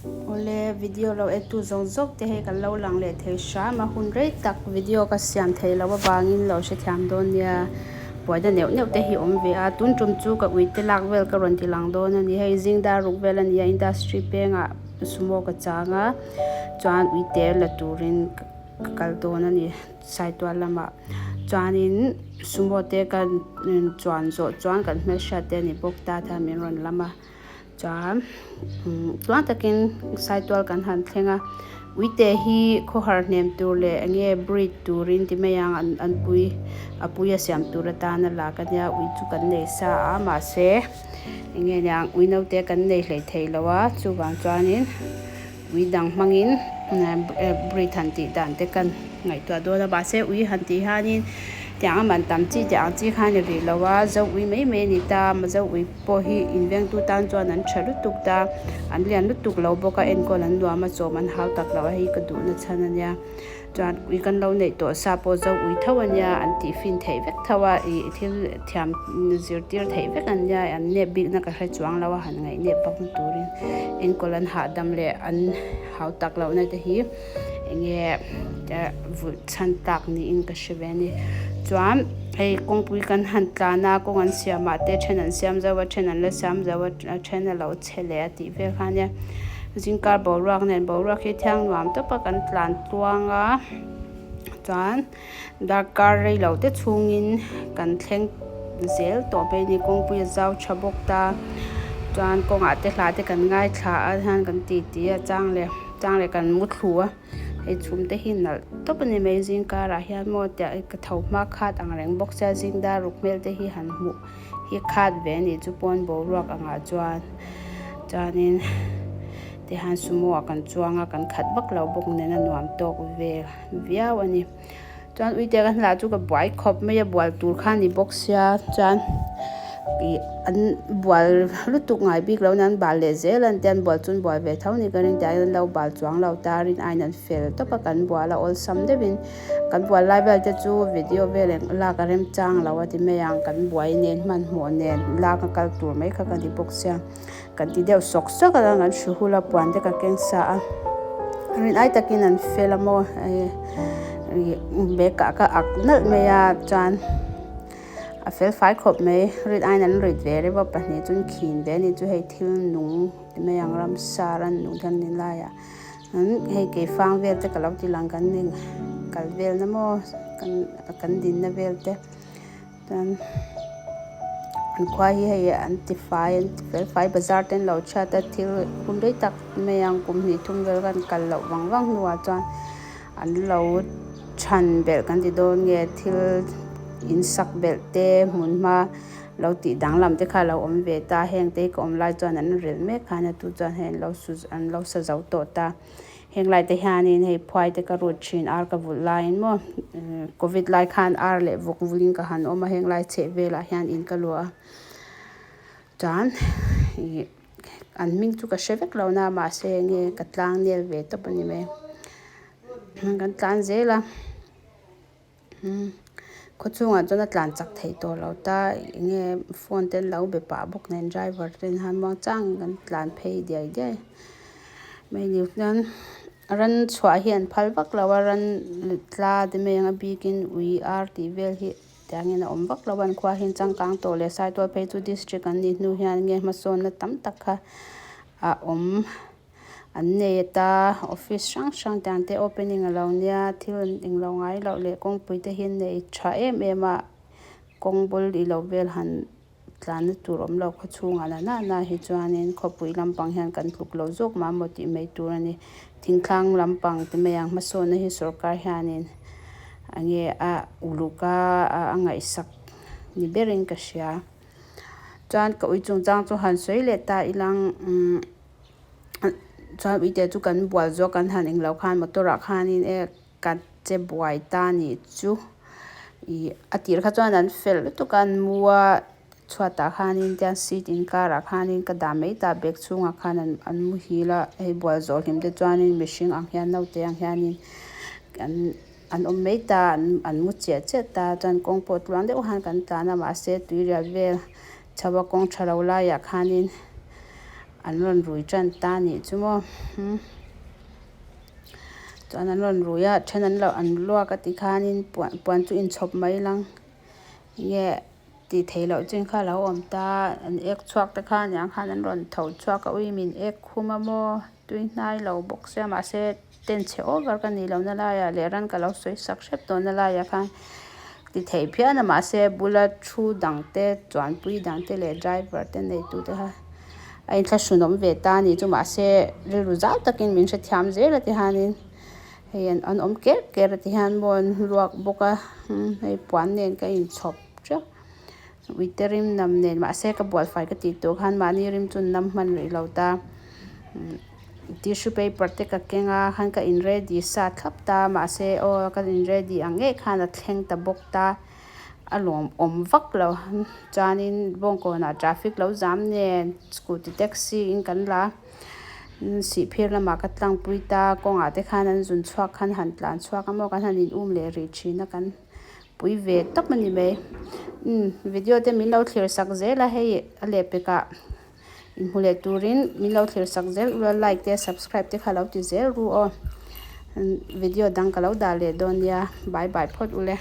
Awle video lo en tu zawng zawk te hei kan lo lang leh thei hram a hun rei tak video ka siam theih loh avangin lo hrethiam dawn nia buaina neuh neuh te hi awm ve a tun tum chu ka ui te lak vel ka rawn ti lang dawn a ni hei zing dar ruk vel a ni a industry pengah sumo ka chang a chuan ui te la turin ka kal dawn a ni saitual lamah chuanin sumo te kan chuan zawh chuan kan hmelhriat te a ni bawk ta te min rawn lam a. Chuan tluang takin saitual kan han thleng a, uite hi khawhar hnem tur leh eng nge breed turin ti mai ang an an pui a pui a siam tur atana lak a nia ui chu kan nei sa a mahse eng nge niang ui naute kan nei hlei thei lo a chuvang chuanin ui dang hmangin breed han tih dan te kan ngaihtuah dawn a mahse ui han tih hianin tiang a man tam chi tih ang chi kha a ni rih lo a zo ui mai mai a ni ta zo ui pawh hi invengtu tan chuan an tha lutuk ta an lian lutuk lo bawk a enkawl an nuam a chawm an hau tak lo a hei ka duhna chhan a nia. Chuan ui kan lo neih tawh sa pawh zo ui tho a nia an tih fin theih vek tho a ih thil thiam zirtir theih vek an nia an nep bikna ka hre chuang lo a han ngaih nep vak na turin enkawl an hahdam leh an hau tak lohna te hi eng nge vulh chhan tak niin ka hre ve a ni chuan hei kawngpui kan han tlan a kawng an siam ah te then an siam zo a then an la siam zo a then a lo chhe leh a tih vel kha a nia. Zingkar boruak nen boruak hi thiang nuam tawp a kan tlan tluang a chuan darkar rei lo te chhungin kan thleng zel tawh mai a ni kawngpui a zau tha bawk ta chuan kawngah te hla te kan ngaithla a hian kan titi a chang leh chang leh kan mu thlu a hei chhum te hi nalh tawp a ni mai zingkar ah hian maw tiah ka tho hma khat ang reng bawk sia zing dar ruk hmel te hi han hmuh. hi khat ve a nih chu pawn boruak angah chuan chuanin tihian sumo ah kan chuang a kan khat vak lo bawk nen a nuam tawk vel viau a ni chuan uite ka hnalah chu ka buai khawp mai a bual tur kha a ni bawk sia chuan ih an bual lutuk ngai bik lo nen an bal leh zel a an bual chu an bual ve tho a ni ka rin tiah hian an lo bal chuang lo ta rin aiin an fel tawp a kan bual a awlsam deuhin. Kan bual lai vel te chu video vel eng lak a remchang lo a ti mai ang kan buai nen hmanhmawh nen lak a kal tur mai kha ka ni bawk sia kan ti deuh sawk sawk a kan hru hul a puan te ka keng sa a rin ai takin an fel a maw ih bag ah ka ak nalh mai a chuan a fel fai khawp mai rin aiin an rit ve reuh a pahnih chuan khin ve a ni chu hei thil nung ti mai ang ramsa rannung te an ni laiah. Hei keifang vel te ka lo ti lang kan ning kal vel na maw kan kan din na vel te chuan an khua hi hei an ti fai an ti fel fai bazar te an lo chhiat a thil hun rei tak mai ang kum hnih thum vel kan kal loh vang vang hnuah chuan an lo chhan belh kan ti dawn nge thil in sak belh te hmun hma. Lo tih danglam te kha a lo awm ve ta, heng te hi ka awm lai chuan an rilh mek khan a tu chuan hei an lo su an lo sa zo tawh ta. Heng lai te hianin hei phuai te ka rut thin ar ka vulh laiin maw covid lai khan ar leh vawk vulhin ka han awm a, heng lai chheh velah hian in ka luah a chuan ih an hming chu ka hre vek lo na mahse enge ka tlang nel ve tawp a ni mai kan tlan zel a. Khaw chhungah chuan a tlan chak thei tawh lo ta eng nge phone te an lo be pah bawk nen driver te hian muang changin kan tlan phei diai diai mai ni chuan ran chhuah hi an phal vak lo a ran tla te mai ang a bikin ui ar tih vel hi tiangin a awm vak lo a an khua hi changkang tawh leh saitual phei chu district an nih hnu hian nge hmasawnna tam tak kha a awm. An nei ata office hrang hrang te ang te opening a lo nia thil an englo ngai loh leh kawngpui te hi an nei tha em em a kawng bul ih loh vel han tlanna tur awm lo khaw chhungah la na na hi chuanin khawpui lampang hian kan tluk lo zawk mah maw tih mai tur a ni thingtlang lampang te mai ang hmasawnna hi sawrkar hianin enge a uluk a a ngaihsak ni berin ka hria chuan ka ui chungchang chu han sawi leh ta ilang umm. Chuan uite chu kan bual zawk kan han englo khan motor ah khanin e ka che buai ta nih chu ih a tir kha chuan an fel lutuk a an mu a chhuatah khanin tiang seat inkarah khanin ka dah mai ta bag chhungah khan an an muhil a hei bual zawh hlim te chuanin mihring ang hian naute ang hianin an an awm mai ta an an mu chiah chiah ta chuan kawng pawh tluang deuh khan kan tlan a mahse tuirial vel chho a kawng tha lo laiah khanin. An rawn rui tan ta nih chu maw umm chuan an rawn rui a then an lo an luak a tikhanin puan puan chu inchhawp mai lang nge tih theih loh chin kha a lo awm ta an ek chhuak te kha aniang khan an rawn tho chhuak a ui min ek khum a maw tui hnai lo bawk sia mahse ten chhe over ka nih lohna laiah leh ran ka lo sawi sak hrep tawhna laiah khan ti thei phian a mahse bula thu dang te chuanpui dang te leh driver te nei tu te kha a inthlahrun awm ve ta a ni chu mahse rilru zau takin min hrethiam zel a ti hianin hei an an awm ker ker a ti hian maw an ruak bawk a hei puan nen ka inchhawp teuh uite rim nam nen mahse ka bualfai ka tih tur khan mahni rim chu an nam hman rih lo ta. Tissue paper te ka keng a khan ka in ready sa thlap ta mahse aw ka in ready ang ngei khan a thleng ta bawk ta a lawmawm vak lo chuanin bawngkawnah traffic lo zam nen scooty taxi in kan la sihphir lamah ka tlangpui ta kawngah te khan an zun chhuak khan han tlan chhuak a maw kan han in um leh rih thin a kan pui ve tawp a ni mai umm video te min lo thlir sak zel a hei a lehpekah. Inhmu leh turin min lo thlir sak zel ula like te subscribe te kha lo ti zel ru aw video dang ka lo dah leh dawn nia bye bye phawt ule.